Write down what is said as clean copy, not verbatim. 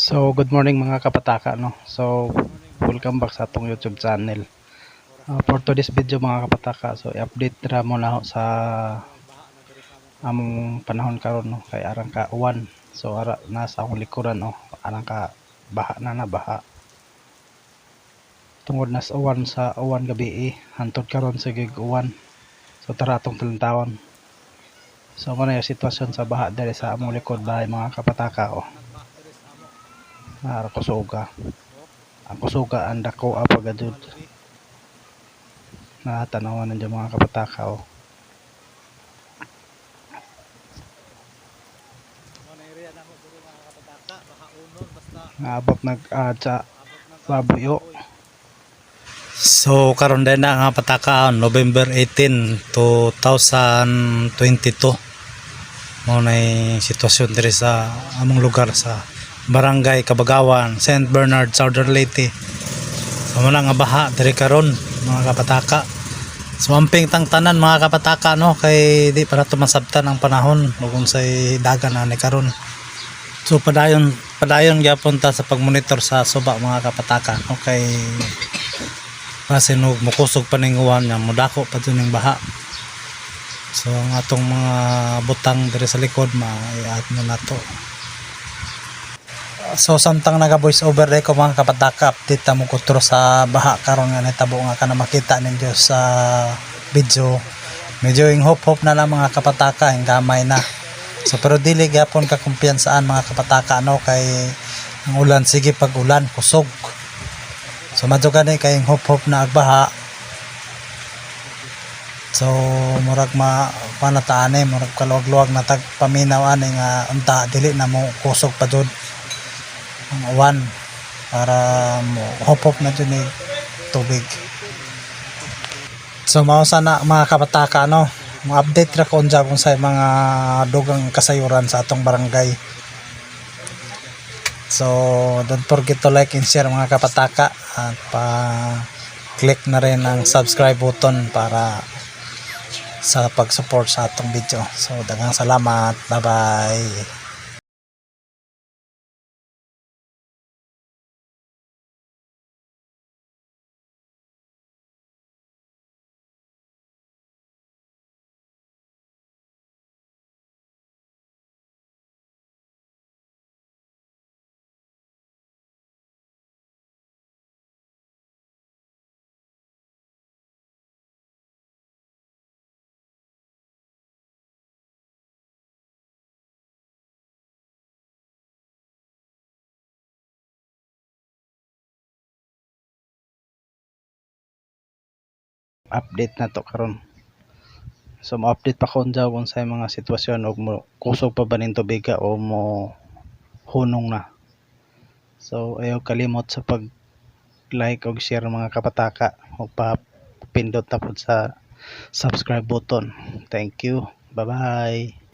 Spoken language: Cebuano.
So good morning, mga kapataka, no. So welcome back sa atong YouTube channel. For today's video, mga kapataka, so i-update ra mo na sa among panahon karon, no, kay arang ka uwan. So ara nasa akong likuran, no, arang ka baha na na baha. Tungod nas uwan sa uwan gabi, hantod karon sige uwan. So tara, atong talantawon. So mao na yung sitwasyon sa baha diri sa among likod bahay, mga kapataka, oh. Ara kusuga. Ang kusuga ang dako pa gajud. Na tanawan ninyo, mga kapataka, oh. Naabot nag sa babuyo. So karon din na nga pataka, November 18, 2022. Mao nay sitwasyon diri sa among lugar sa Barangay Kabagawan, St. Bernard, Southern Leyte. So mao na nga baha diri karon, mga kapataka. So amping tang tanan, mga kapataka, no, kay di pa nato masabtan ang panahon ug unsay dagan ani karon. So padayon padayon gyapon ta sa pagmonitor sa suba, mga kapataka, no, kay basin og mukusog pa ning uwan nga mudako pa jud ning baha. So ang atong mga butang diri sa likod ma-i-add na nato. So samtang naga voice over ko, mga kapataka, update ta mo kutro sa baha karon nga nahitabo nga kana makita ninyo sa video. Medyo ing hop-hop na lang, mga kapataka, ing gamay na. So pero dili gyapon ka kumpiyansaan, mga kapataka, no, kay ang ulan sige pag ulan kusog. So madto gani kay hop-hop na agbaha. So murag ma panataane, murag kaluwag-luwag na tag paminaw ani nga unta dili na mo kusog pa jud ang uwan para mo hop-hop na jud ni tubig. So mao sana, mga kapataka, no. Mo-update ra ko unja kung sa mga dugang kasayuran sa atong barangay. So don't forget to like and share, mga kapataka, at pa click na rin ang subscribe button para sa pag-support sa atong video. So daghang salamat. Bye-bye. Update na to karon. So mo-update pa ko unja kung sa mga sitwasyon og mo kusog pa ba ning tubiga o mo hunong na. So ayaw kalimot sa pag like og share, mga kapataka, ug pa pindot na pud sa subscribe button. Thank you. Bye bye.